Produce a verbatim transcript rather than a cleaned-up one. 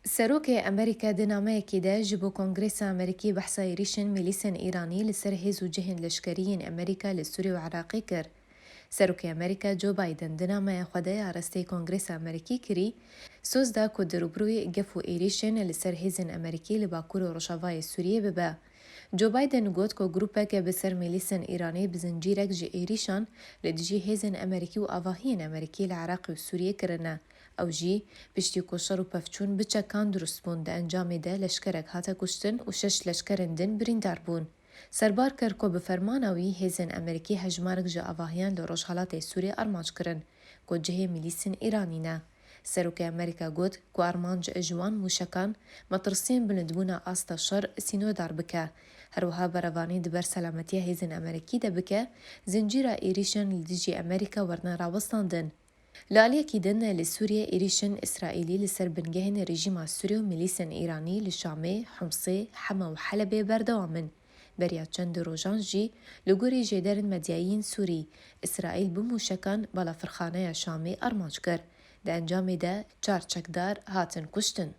Serokê Amerîka di nameyekê de ji bo Kongresa Amerîkî behsa êrîşên milîsên Îranî li ser hêz û cihên leşkerî yên Amerîka li Sûriyê û Iraqê kir. Serokê Amerîka Joe Biden di nameya xwe de ya rasteyî Kongresa Amerîkî kirî, soz da ku di rûbirûyê gef û êrîşên li ser hêzên Amerîkî li Bakur û Rojavayê Sûriyê bibe. Joe Biden got ku grûpeke bi ser milîsên Îranê bi zincîrek ji êrîşan li dijî hêzên Amerîkî û avahiyên Amerîkî li Iraqê û Sûriyê kirine. Ew jî piştî ku şer û pevçûn bi çekan dirust bûn, di encamê de leşkerek hate kuştin û şeş leşkerên din birîndar bûn. Serbar kir ku bi fermana wî hêzên Amerîkî hejmarek ji avahiyan li Rojhelatê Sûriyê armanc kirin, ku cihê milîsên Îranî ne. Serokê Amerîka got ku armanc ji wan mûşekan metirsiyên bilindbûna asta şer sînordar bike. Her wiha berevanî di ber selametiya hêzên Amerîkî de bike, zincîra êrîşên li dijî Amerîka werine rawestandin. Li aliyekî din, li Sûriyê êrîşên Îsraîlî li ser bingehên rejîma Sûrî û milîsên Îranî li Şamê, Humsê, Hema û Helebê berdewam in. Beriya çend rojan jî, li gorî jêderên medyayî yên Sûrî, Îsraîl bi mûşekan balafirxaneya Şamê armanc kir. Di encamê de çar çekdar hatin kuştin.